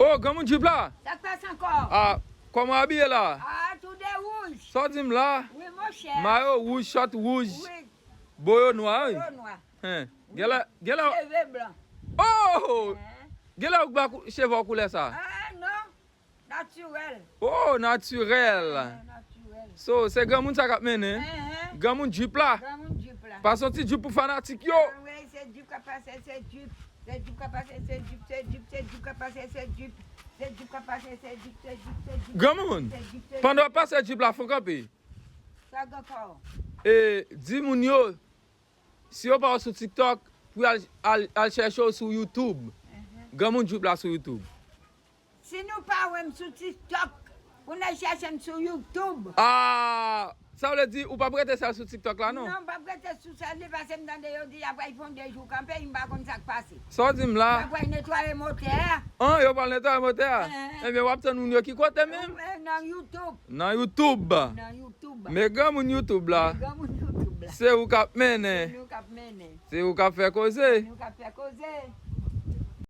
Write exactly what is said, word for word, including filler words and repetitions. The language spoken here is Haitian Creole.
Oh, granmoun Jeep la? Sa k pase ankò? Ah, kòman w abiye la? Ah, tou de wouj. Sa w di m la? Wi, monchè. Mayo wouj, short wouj, Wi, boyo nwa, wi. yo nwa. Hen. Genlè, genlè, Cheve blan. oh! Hein? Genlè ou ba kou- cheve w koulè sa? Ah, non. Natirèl. Oh, natirèl. Ah, natirèl. So, se granmoun sa k ap mennen. Hein, hein. Granmoun Jeep la. Granmoun Jeep la. Pase yon ti Jeep pou fanatik yo. Ah, wi, se Jeep k ap pase, se Jeep. Se Jeep k ap pase, se Jeep, se Jeep, se Jeep k ap pase, se Jeep. Se Jeep k ap pase, se Jeep, se Jeep, se Jeep. Granmoun, Se Jeep, se pandan w ap pase Jeep la, fon kanpe. Sa gen kò. E, di moun yo, si yo pa w sou TikTok, pou al, al, al chèche w sou YouTube. Granmoun Jeep la sou YouTube. Si nou pa wè m sou TikTok, pou n al chèche m sou YouTube. Ah, sa vle di ou p ap rete sèl sou TikTok la, non? Non, m p ap rete sou sèl li, paske m tande yo di y ap pral fè yon de jou kanpe, m pa konn sa k pase. Sa w di m Y la? ap pral netwaye motè a. An, yo pral netwaye motè a? Eh. Ebyen, w ap tann moun yo ki kote menm? Eh, nan YouTube. Nan YouTube. Nan YouTube. Men granmoun YouTube la. Granmoun YouTube la. Se ou k ap mennen. Nou k ap mennen. Se ou k ap fè koze. Nou k ap fè koze.